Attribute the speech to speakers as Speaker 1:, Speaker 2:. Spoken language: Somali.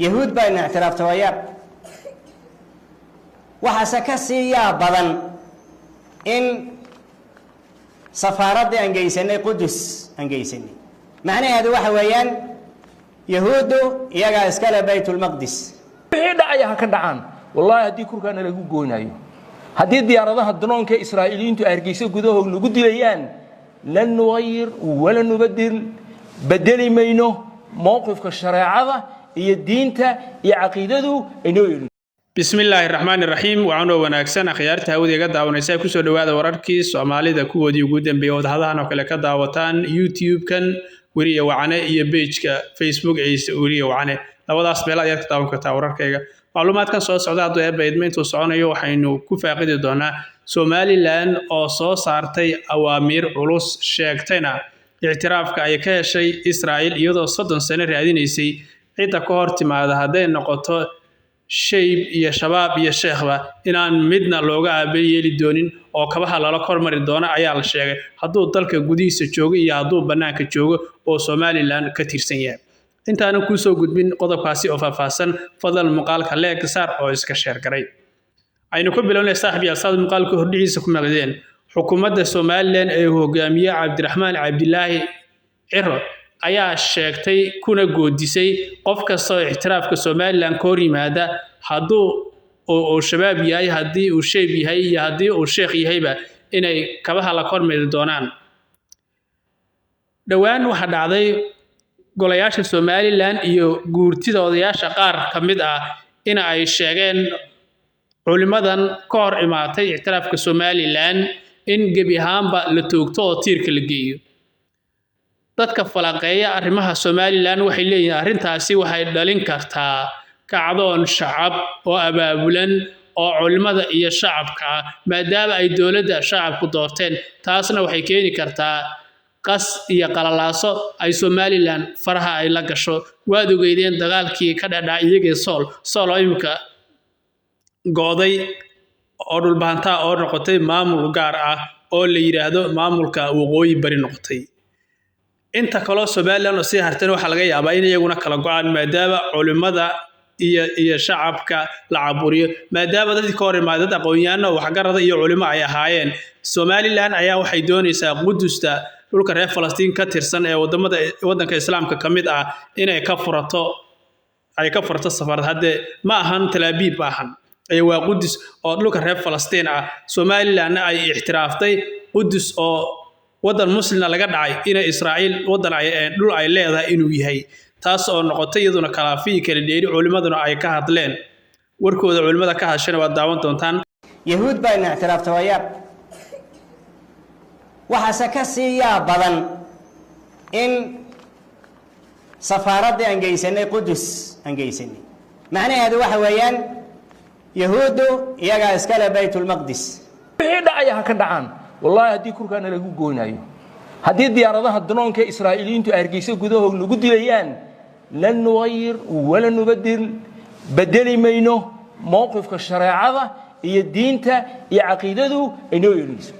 Speaker 1: Yahuud baa ina ictiraafta, waa yaab. Waxaase ka sii yaab badan in safaaraddii aan geysanay Qudus aan geysanay, macnaheedu waxa weeyaan Yahuuddu iyagaa iskale Baytulmaqdis.
Speaker 2: Wixii dhacaya ha ka dhacaan. Wallaahi haddii kurkaana lagu goynayo, haddii diyaaradaha daroonka Israa'iiliyiintu ay Hargeysa gudahoog nagu dilayaan, lan nugayir wala nubadil, bedeli mayno mowqifka shareecada iyo diinta iyo caqiidadu aynoo yeelin.
Speaker 3: Bismillaahi raxmaani raxiim. Wacanoo wanaagsan, akhyaarta hawada iga daawanaysa, kusoo dhawaada wararkii Soomaalida kuwoodii ugu dambeeyay wadahadahan oo kale ka daawataan YouTube-kan Weriye Wacane iyo page-ka Facebook ee Weriye Wacane. Labadaas meel ayaad ka daawan kartaa wararkayga. Macluumaadkan soo socda, hadduu Eebba idmo, intuu soconayo waxaynu ku faaqidi doonaa Somaliland oo soo saartay awaamiir culus, sheegtayna ictiraafka ay ka heshay Israa'il iyadoo 30 sano raadinaysay. Cidda ka hor timaada, hadday noqoto shayb iyo shabaab iyo sheekhba, inaan midna looga aaba yeeli doonin oo kabaha lala kormari doono ayaa la sheegay, hadduu dalka gudihiisa joogo iyo hadduu bannaanka joogo oo Somaliland ka tirsan yahay. Intaanan kuusoo gudbin qodobkaasi oo faahfaahsan, fadlan muuqaalka like saar oo iska share garay. Aynu ku bilownay, saaxib yaal, saad muuqaalka hordhihiisa ku maqdeen, xukuumadda Somaliland ee hogaamiye Cabdiraxmaan Cabdilaahi Ciro ayaa sheegtay kuna goodisay qof kasta oo ictiraafka Somaliland ka hor yimaada, hadduu uu shabaab yahay, haddii uu shayb yahay iyo haddii uu sheekh yahayba, inay kabaha la kormari doonaan. Dhowaan waxaa dhacday golayaasha Somaliland iyo guurtida odayaasha qaar ka mid ah in ay sheegeen culimadan ka hor imaatay ictiraafka Somaliland in gebi ahaanba la toogto oo tiirka la geeyo. Dadka falanqeeya arrimaha Somaliland waxay leeyihiin arrintaasi waxay dhalin kartaa kacdoon shacab oo abaabulan oo culimada iyo shacabka ah, maadaama ay dowladda shacabku doorteen. Taasna waxay keeni kartaa qas iyo qalalaaso ay Somaliland faraha ay la gasho. Waad ogeydeen dagaalkii ka dhadhaa iyagii Sool, Sool oo imika go'day oo Dhulbahantaa oo noqotay maamul gaar ah oo la yidhaahdo maamulka Waqooyi Bari noqotay. Inta kaloo Somaliland oo sii hartana waxaa laga yaabaa in iyaguna kala go'aan, maadaama culimada iyo shacabka la caburiyo, maadaama dadkii ka hor imaaday dad aqoon-yahano, waxgarada iyo culimo ay ahaayeen. Somaliland ayaa waxay doonaysaa Qudusta, dhulka reer Falastiin ka tirsan ee wadamada waddanka Islaamka ka mid ah, inay ka furato, ay ka furto safarad. Haddee ma ahan Talaabiib, ma ahan ee waa Qudus oo dhulka reer Falastiin ah. Somalilandna ay ixtiraaftay Qudus oo waddan Muslimna laga dhacay inay Israa'iil waddan ay dhul ay leedahay inuu yahay, taas oo noqotay iyaduna kalaafiyi kala dheeri, culimaduna ay ka hadleen. Warkooda culimada ka hadashana waad daawan doontaan.
Speaker 1: Yahuud baa ina ictiraafta, waa yaab. Waxaase ka sii yaab badan in safaaraddii aan geysanay Qudus aan geysanay, macnaheedu waxa weeyaan Yahuuddu iyagaa iskale Baytulmaqdis.
Speaker 2: Wixii dhacaya ha ka dhacaan. Wallaahi haddii kurkaana lagu goynayo, haddii diyaaradaha daroonka Israa'iiliyiintu ay Hargeysa gudahoog nagu dilayaan, lan nugayir wala nubadil, bedeli mayno mowqifka shareecada iyo diinta iyo caqiidadu aynoo yeelinayso.